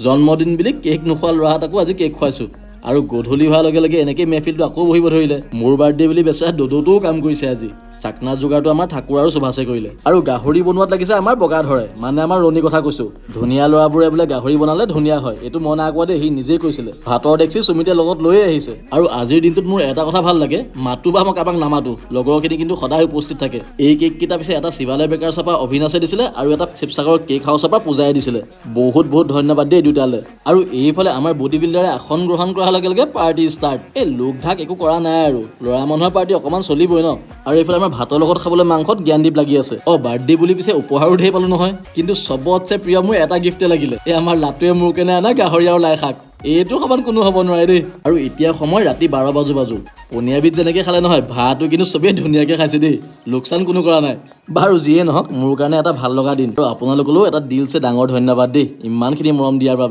জন্মদিন বুলি কেক নোখোৱা ল'ৰা এটাকো আজি কেক খুৱাইছোঁ। আৰু গধূলি হোৱাৰ লগে লগে এনেকৈ মেহফিলটো আকৌ বহিব ধৰিলে। মোৰ বাৰ্থডে বুলি বেচেৰা দদৌটোও কাম কৰিছে আজি। চাকনা যোগাৰটো আমাৰ ঠাকুৰ আৰু সুভাষে কৰিলে আৰু গাহৰি বনোৱাত লাগিছে আমাৰ বগা ধৰে, মানে আমাৰ ৰণীৰ কথা কৈছো। ধুনীয়া ল'ৰাবোৰে বোলে গাহৰি বনালে ধুনীয়া হয়। এইটো মই নাই কোৱা দেই, সি নিজেই কৈছিলে। ভাতৰ ডেক্সি সুমিতে লগত লৈয়ে আহিছে। আৰু আজিৰ দিনটোত মোৰ এটা কথা ভাল লাগে, মাতো বা মই কাৰোবাক নামাতো, লগৰখিনি কিন্তু সদায় উপস্থিত থাকে। এই কেককেইটা পিছে এটা শিৱালয় বেকাৰ্ছৰ পৰা অভিনাশে দিছিলে আৰু এটা শিৱসাগৰ কেক হাউচৰ পৰা পূজাই দিছিলে। বহুত বহুত ধন্যবাদ দেই দুটালৈ। আৰু এইফালে আমাৰ বডি বিল্ডাৰে আসন গ্ৰহণ কৰাৰ লগে লগে পাৰ্টি ষ্টাৰ্ট। এই লোক ঢাক একো কৰা নাই আৰু, ল'ৰা মানুহৰ পাৰ্টি অকণমান চলিবই ন। আৰু এইফালে আমাৰ ভাতৰ লগত খাবলৈ মাংসত জ্ঞানদীপ লাগি আছে। অ, বাৰ্থডে বুলি পিছে উপহাৰো ধেৰ পালো নহয়, কিন্তু চবতছে প্ৰিয় মোৰ এটা গিফ্টে লাগিলে, এই আমাৰ লাটুৱে মোৰ কাৰণে আনা গাহৰি আৰু লাই শাক। এইটো সমান কোনো হ'ব নোৱাৰে দেই। আৰু এতিয়া সময় ৰাতি 12 বাজো বাজো। পনীয়াবিধ যেনেকৈ খালে নহয়, ভাতো কিন্তু চবেই ধুনীয়াকৈ খাইছে দেই, লোকচান কোনো কৰা নাই। বাৰু যিয়ে নহওক, মোৰ কাৰণে এটা ভাল লগা দিন আৰু আপোনালোকলৈও এটা দিলছে ডাঙৰ ধন্যবাদ দেই, ইমানখিনি মৰম দিয়াৰ বাবে।